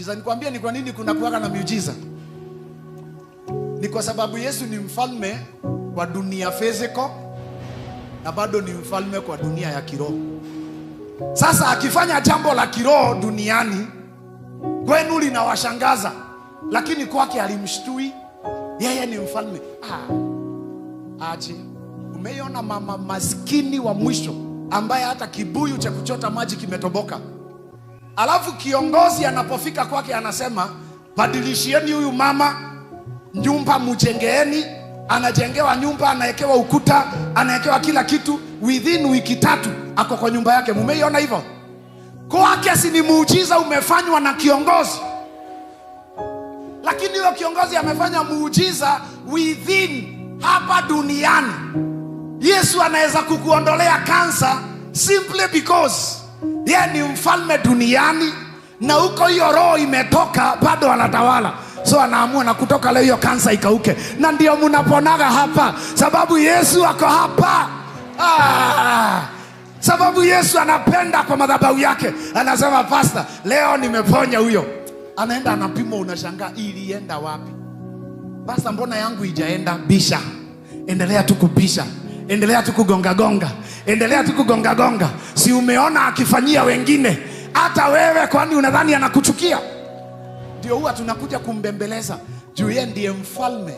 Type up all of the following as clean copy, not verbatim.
miujiza. Nikwambie ni kwa nini kuna kuwaga na miujiza. Ni kwa sababu Yesu ni mfalme wa dunia physical na bado ni mfalme kwa dunia ya kiroho. Sasa akifanya jambo la kiroho duniani, kwenu linawashangaza, lakini kwake alimshtui. Yeye ni mfalme. Aje. Umeiona mama maskini wa mwisho ambaye hata kibuyu cha kuchota maji kimetoboka. Alafu kiongozi anapofika kwake anasema, badilishieni huyu mama nyumba, mjengeeni. Anajengewa nyumba, anawekewa ukuta, anawekewa kila kitu. Within wiki 3 ako kwa nyumba yake. Mumeiona hivyo? Kwake si ni muujiza umefanywa na kiongozi. Lakini huyo kiongozi amefanya muujiza within hapa duniani. Yesu anaweza kukuondolea kansa simply because yeye ni mfalme duniani, na huko hiyo roho imetoka bado anatawala. So anaamua na kutoka leo hiyo kansa ikauke. Na ndio mnaponaga hapa, sababu Yesu ako hapa. Sababu Yesu anapenda kwa madhabahu yake. Anasema, pastor, leo nimeponya huyo. Anaenda anapimwa, unashangaa ilienda wapi? Pastor, mbona yangu ijaenda? Bisha. Endelea tu kubisha. Endelea tu kugonga gonga. Endelea tu kugonga gonga. Si umeona akifanyia wengine, hata wewe kwani unadhani anakuchukia? Ndio huwa tunakuja kumbembeleza. Juu yeye ndiye mfalme.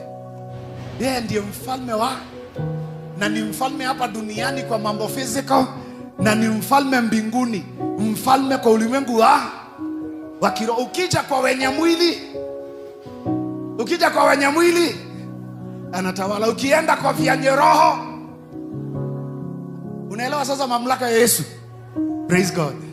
Yeye ndiye mfalme wa, na ni mfalme hapa duniani kwa mambo physical, na ni mfalme mbinguni, mfalme kwa ulimwengu wa kiroho. Ukija kwa wenye mwili, ukija kwa wenye mwili anatawala. Ukienda kwa vyenye roho, unaelewa sasa mamlaka ya Yesu. Praise God.